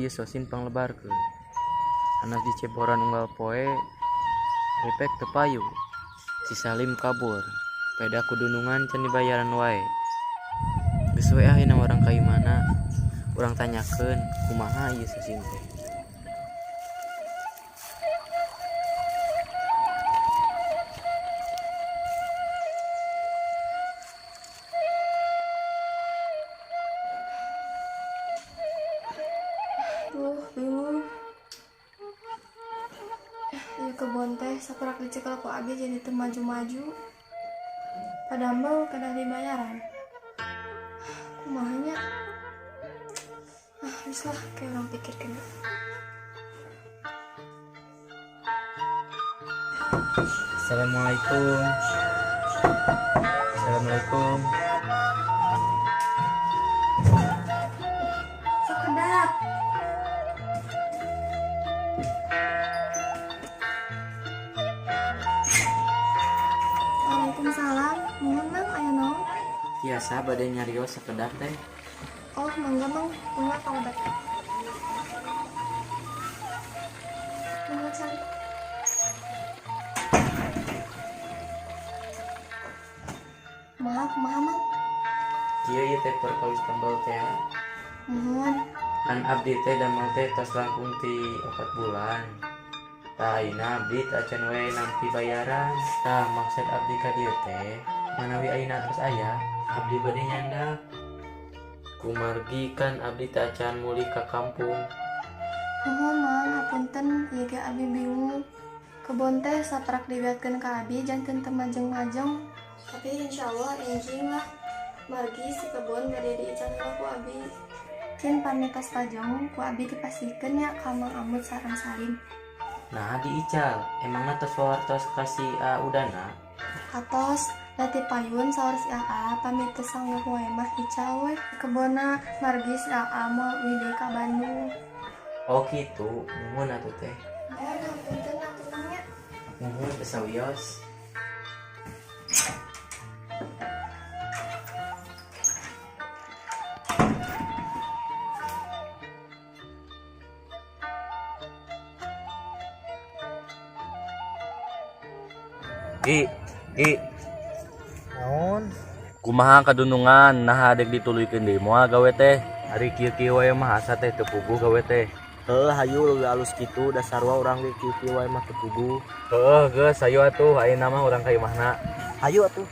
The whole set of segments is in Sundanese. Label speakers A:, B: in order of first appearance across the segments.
A: ieu sosin panglebarkeun. Anas diceboran unggal poe ripek teu payu. Si Salim kabur. Peda kudunungan can dibayaran wae. Geus we ah ayeuna urang ka imahna. Urang tanyakeun kumaha ieu sosin teh.
B: Duh, bingung. Ieu kebon teh saperak dicekel ku abi jadi teu maju-maju. Padamel kedah dibayaran. Kumaha nya? Ah, geus lah kayak orang pikirkeun.
A: Assalamualaikum. Assalamualaikum.
B: Sakedap. Waalaikumsalam. Muhun Mang, aya naon?
A: Tiasa bade nyarios sakedap teh.
B: Oh, mangga Mang, mangga kalebet. Mangga cari. Maaf, kumaha Mang?
A: Kieu ieu teh perkawis tambal teh.
B: Muhun.
A: Kan abdi teh damel teh tos langkung ti 4 bulan. Tah ayeuna abdi teh acan we nampi bayaran. Tah maksud abdi ka dieu teh manawi ayeuna tos aya, abdi bade nyandak. Kumargi kan abdi teh acan mulih ka kampung.
B: Muhun Mang, hapunten ieu ge abi bingung. Kebon teh saprak dibeatkeun ka abi janten teu majeng-majeng. Tapi insyaallah enjing lah. Margi si kebon bade diical heula ku abi. Kin pami tos pajeng ku abi dipasihkeun nya ka Mang Amut sareng Salim.
A: Nah diical, emangna tos wawartos ka si A udana?
B: Atos, da ti payun saur si AA pami teu sanggup wae mah ical we. Kebonna margi si AA moal uih deui ka Bandung.
A: Oh kitu, muhun atuh teh.
B: Muhun hapunten atuh Mang nya.
A: Muhun teu sawios.
C: Gi, Gi,
D: Naon?
C: Kumaha kadunungan naha dek dituluykeun deui moal gawe teh. Ari kieu-kieu wae mah asa teh teu puguh gawe teh.
D: Heuh, hayu leuwih alus kitu da sarua urang ge kieu-kieu wae mah teu puguh.
C: Heuh, geus hayu atuh ayeuna mah urang ka imahna.
D: Hayu atuh.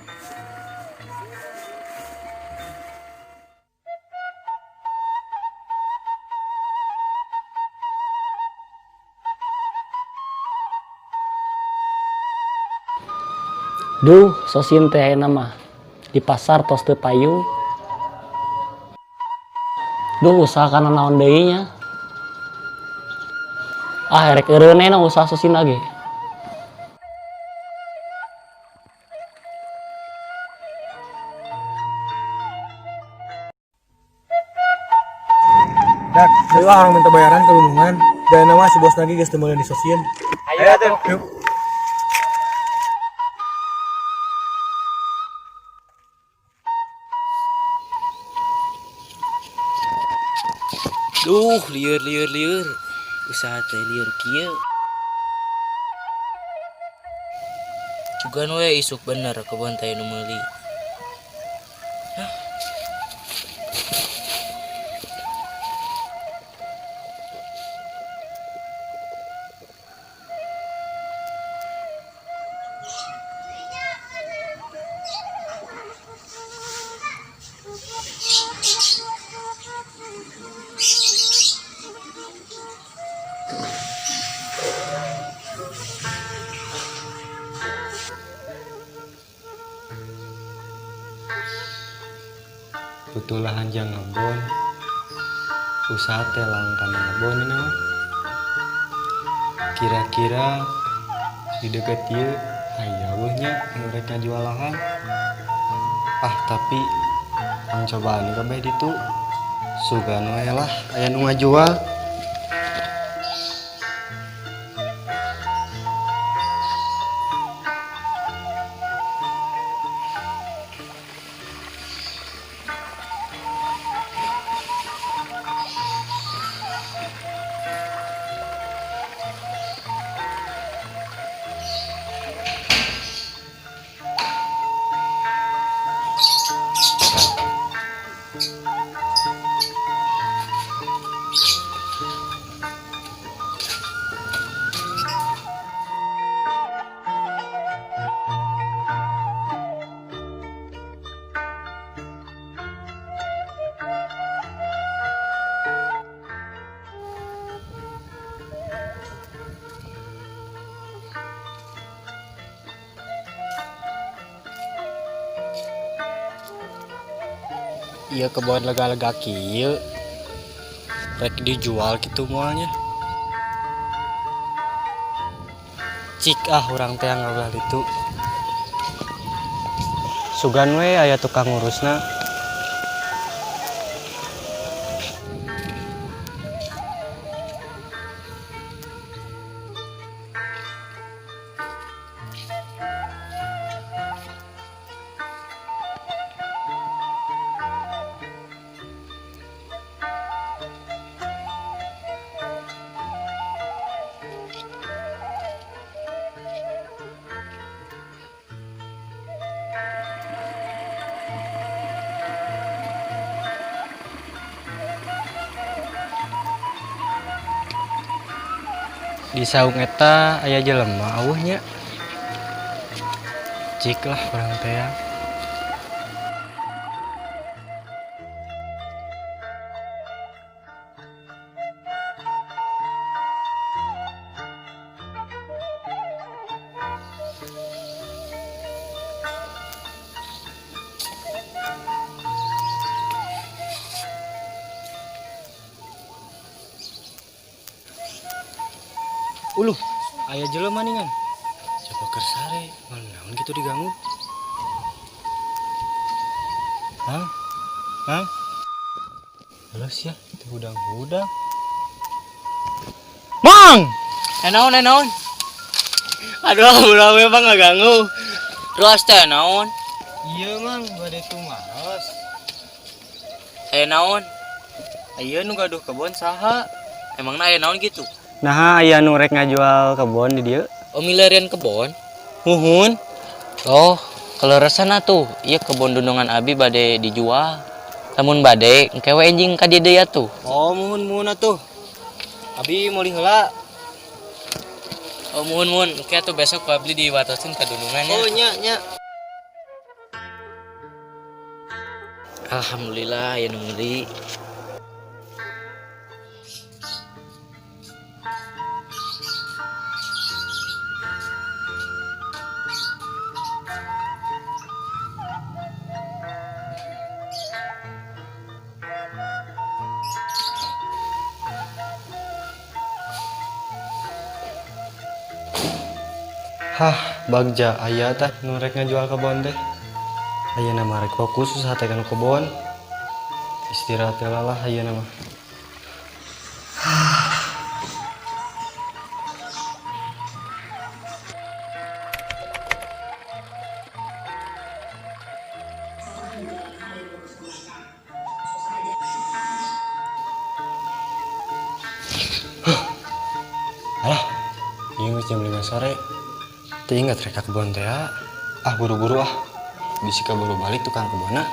E: Duh, sosin teh ayeuna mah di pasar tos teu payu. Duh, usaha kana naon deui nya. Ah, erek eureun na usaha sosin lagi.
D: Dak, deui ah orang minta bayaran ke lunungan. Da nama si bos lagi geus teu meulieun di sosin.
C: Ayo atuh.
D: Yuk.
A: Duh, lieur lieur lieur. Usaha teh lieur kieu. Cugan we isuk bener kebon teh nu meuli. Hah?
F: Butuh lahan jang ngebon. Usaha teh langka ngebon ini mah. Kira-kira di deket ieu aya weuh nya nu rek ngajual lahan. Ah, tapi ang cobaan kabeh ditu. Sugan wae lah aya nu ngajual. Ieu kebon lega-lega kieu. Rek dijual kitu moalnya. Cik ah urang teh ngabelah ditu. Sugan we aya tukang ngurusna. Di saung eta aya jelema aweuh nya. Cik lah urang teh ya. Uluh, aya jelema ningan. Coba keur sare, malah naon kitu diganggu. Mang, Mang. Halus ya, teu hudang-hudang. Mang!
A: Naon naon?
F: Aduh, ulah we Bang ngaganggu.
A: Ruas teh naon?
F: Iya, Mang, bade tumaros.
A: Aya naon?
F: Aya nu gaduh kebon saha?
A: Emangna aya naon gitu?
F: Nah, aya nu rek ngajual kebon di dieu.
A: Oh, milarian kebon?
F: Muhun.
A: Oh, kaleresan atuh. Ieu kebon dunungan abi bade dijual. Lamun bade, engke we enjing ka dieu deui atuh.
F: Oh, muhun muhun atuh. Abi meuli heula.
A: Oh, muhun muhun. Engke atuh besok ku abdi diwatosin ka dunungan ya.
F: Oh, nya nya.
A: Alhamdulillah aya nu meuli.
F: Hah, bagja aya tah nu rek ngajual kebon teh. Ayeuna mah rek fokus usaha teh kana kebon. Istirahat heula lah ayeuna mah. Alah, ieu geus jam 5 sore. Teu inget rek ka kebon teh ah. Ah buru-buru ah. Bisi kaburu balik tukang kebonna.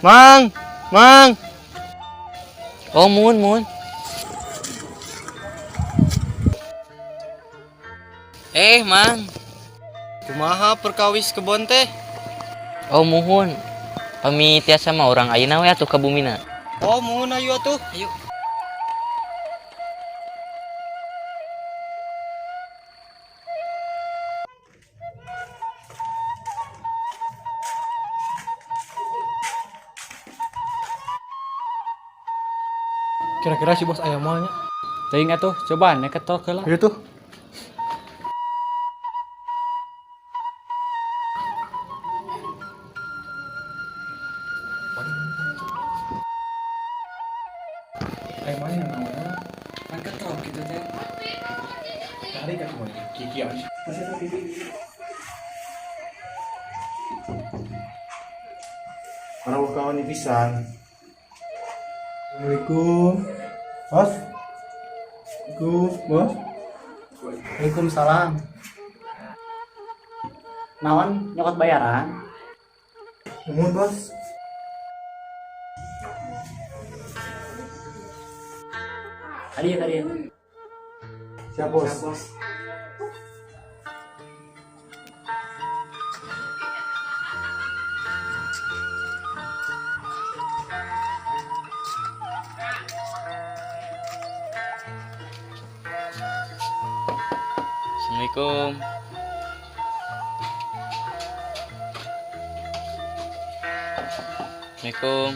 F: Mang, Mang.
A: Oh, muhun muhun. Eh, Mang.
F: Kumaha perkawis kebon teh?
A: Oh, muhun. Pami tiasa mah urang ayeuna we atuh ka bumina.
F: Oh, muhun ayo atuh.
A: Ayo.
D: Kira-kira si bos aya moal nya.
E: Teuing atuh, cobaan we ketok heula.
D: Ayo tuh. Ayo mana yang namanya?
E: Kan ketok gitu teh.
D: Tarik aku mana? Kiki aja. kawani pisan. Assalamualaikum. Bos. Assalamualaikum, Bos.
E: Waalaikumsalam. Naon nyokot bayaran?
D: Nuhun, Bos.
E: Tadi ya, tadi ya.
D: Siap, Bos.
A: Assalamualaikum. Assalamualaikum.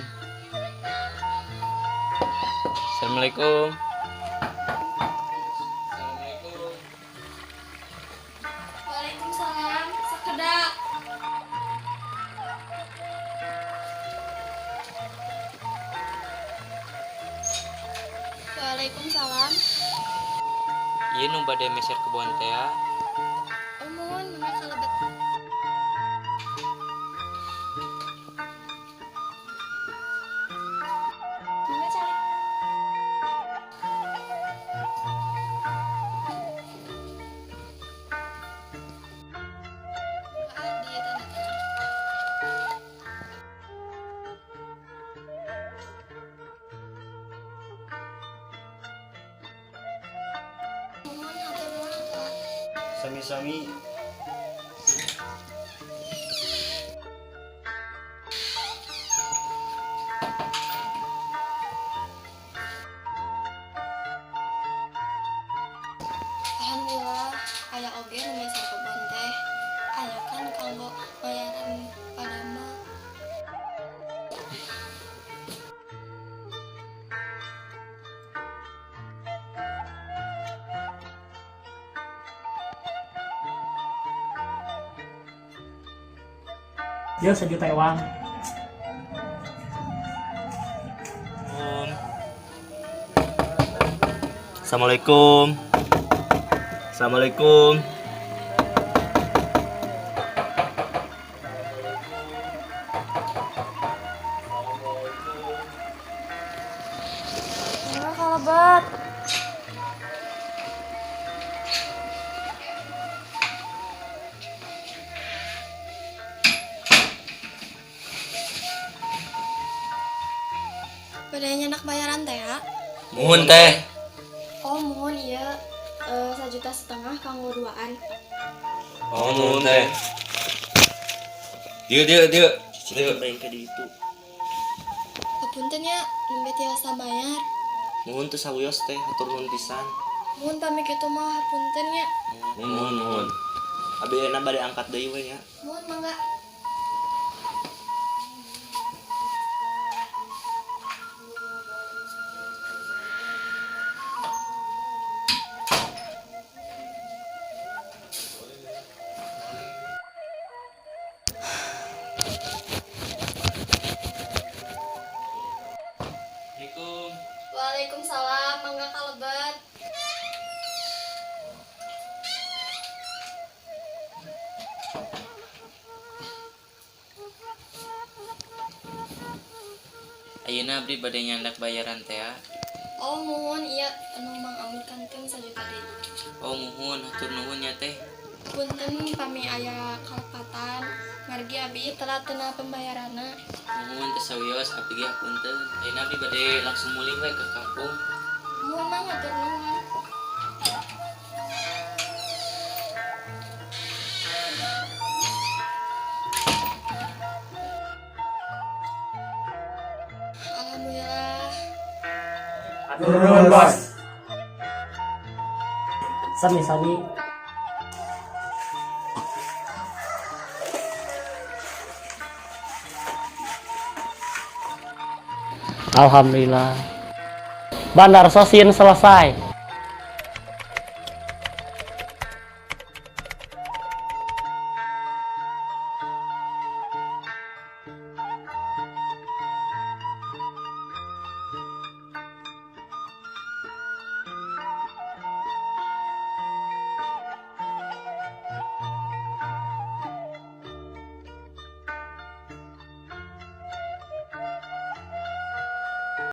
A: Assalamualaikum. Assalamualaikum.
B: Waalaikumsalam. Sakedap. Waalaikumsalam.
A: Ieu nu bade meser kebon teh ya.
B: Oh, muhun, mangga kalebet. Mangga calik. Ah, dia tanda tangan. Muhun, hatur nuhun, Pak.
F: Sami-sami.
B: Alhamdulillah, aya oge nu meser kebon teh. Aya kan kanggo bayaran padamel.
E: Dia sejuta uang.
C: Assalamualaikum. Assalamualaikum.
B: Mangga kalebet. Bade nyandak bayaran teh ya?
C: Muhun teh.
B: Oh, muhun ieu 1,5 juta kanggo duaan.
C: Oh, muhun teh. Dieu dieu dieu. Dieu.
B: Hapunten ya, nembe tiasa bayar.
F: Muhun teu sawios teh, hatur nuhun pisan.
B: Muhun, pami kitu mah hapunten ya.
C: Muhun muhun.
F: Abi ayeuna bade angkat deui we nya.
B: Muhun, mangga.
A: Assalamualaikum.
B: Waalaikumsalam, mangga kalebet.
A: Ayeuna abdi bade nyandak bayaran teh ya.
B: Oh, muhun ieu anu Mang Amit kantun 1 juta deui.
A: Oh, muhun, hatur nuhun ya teh.
B: Punten pami aya kalepatan, margi abi telat tina pembayaranna.
A: Muhun, teu sawios, abdi ge hapunten. Ayeuna abdi bade langsung mulih we ke kampung.
B: Muhun, Mang, hatur nuhun. Alhamdulillah.
D: Nuhun, Bos.
E: Sami-sami. Alhamdulillah. Bandar Sosin selesai.